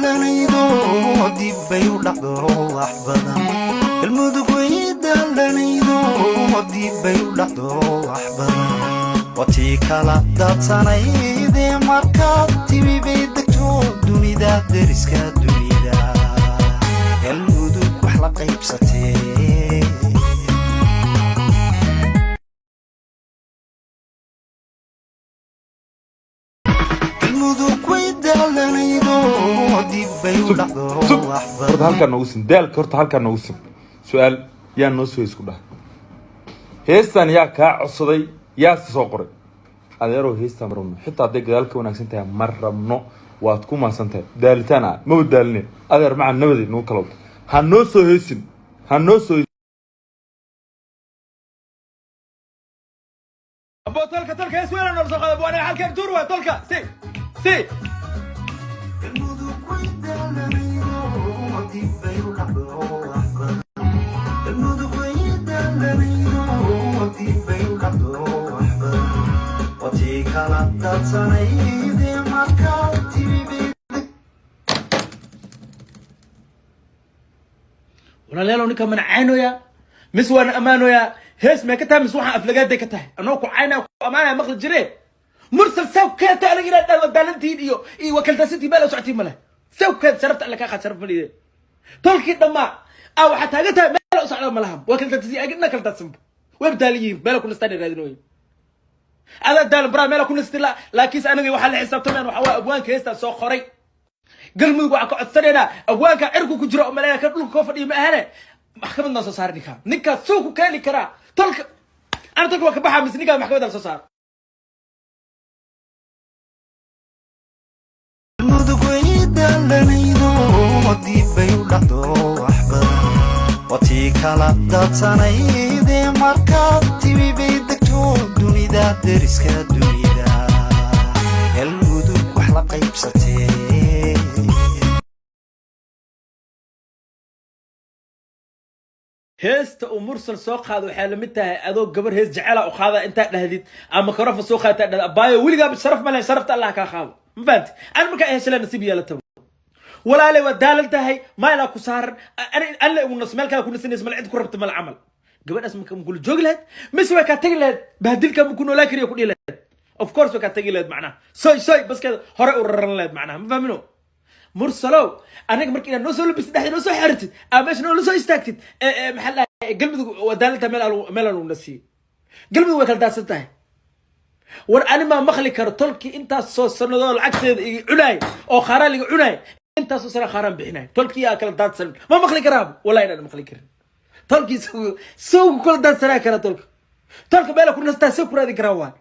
daalanaydo, dib bay u dhacdo wax badan. Galmudug way daalanaydo, dib bay u dhacdo wax badan. Watii kala daadsanaydee markaad timi bay degto dunida, deriska dunida Galmudug wax la qaybsatee. Galmudug way daalanaydo, dib bay u dhacdo Sug. wax Horta badan. halkaa noogu sin daalka, horta halkaa noogu sin. Su-aal: yaa noo soo isku dhaha heestan? Yaa kaa codsaday? Yaa soo qoray? Adeerow, heestan ma rabno, xitaa hadday gadaal ka wanaagsan tahay ma rabno. Waad ku mahadsan tahay. Daalitaan ah maba daaline, adeer maca nabadi nagu kala wado. Ha noo soo heesin, ha noo soo. Abo, tolka, tolka, hees weyn noo soo qaada. Aniga halkan tuur waa tolka si si. Galmudug way daalanaydo, dib bay u dhacdo wax badan. Galmudug way daalanaydo, dib bay u dhacdo wax badan. Watii kala daadsanaydee markaad timi bay. Walaalayaalow, ninka mana caynoyaa mis waana ammaanoyaa? Hees may ka tahay mis waxaan aflagaaday ka tahay? Anoo ku caynaya ku ammaanaya maqli jiree. Mursal, saw keenta aniga inaad dhalma daalantiin iyo wakaldaasantiin meel la socotiin male. Saw keenta sharafta alle kaa qaad, sharaf malide. Tolkii dhammaa a waxaa taagan tahay meel u socda malaha. Waa kala daadsan, agina kala daadsanba, way daalan yihiin, meela ku nastaan raadinooyin. Adaa daalan baraa meela ku nasti la, laakiinse aniga waxaa la xisaabtamayaan waxaa waaye abwaanka heestaa soo qoray. Galmudug waxaan ka codsanaynaa abwaanka cirku ku jiro oo maleeya ka dhulka koo fadhiyo ma ahane, maxkamad noo soo saara. Ninkaa, ninkaas suu ku keeni karaa tolka? Ana tolka waa ka baxaa mise ninkaa maxkamadda la soo saara. Galmudug way daalanaydo, dib bay u dhacdo wax badan. Watii kala daadsanaydee markaad timi bay degto dunida, deriska dunida Galmudug wax la qaybsatee. Heesta uu Mursal soo qaado waxay la mid tahay adoo gabar hees jecela u qaada intaad dhahdid ama microphone soo qaada intaad dhahdid: "Abaayo, weligaaba sharaf ma leh, sharafta Allah kaa qaado." Ma fahanti? Ani markaa heshala nasiib yeelataba, walaalay, waa daalan tahay, maylaa ku saaran alle ugu nas, meel kale ku nasanaysa male, cid ku rabta male camal. Gabadhaas marka makula joogi lahayd mise way kaa tagi lahayd? Bahdilka ma ku noolaan kariya ku dhihi lahayd? Of course way kaa tagi lahayd. Macnaha soy soy baskeeda hore u raran lahayd. Macnaha ma fahmino? Mursalow, aniga marka inaad noo soo labisid, dhexda noo soo xeratid ama meesha noola soo istaagtid, maxaa la dhahay, Galmudug waa daalantahay, meel aan lagu nasiiyey. Galmudug way kala daadsan tahay. War ani maa maqli karo tolkii intaas soo sanadoo lacagteeda iga cunaay oo khaaraan liga cunaay, intaasoo sana khaaraan bixinay, tolkii yaa kala daadsan, ma maqli karaaba. Wallahi inaan maqli karin. Tolkii sowgu kala daadsanaa kara? Tolka, tolka meela ku nastaa soo ku raadin karaa waay.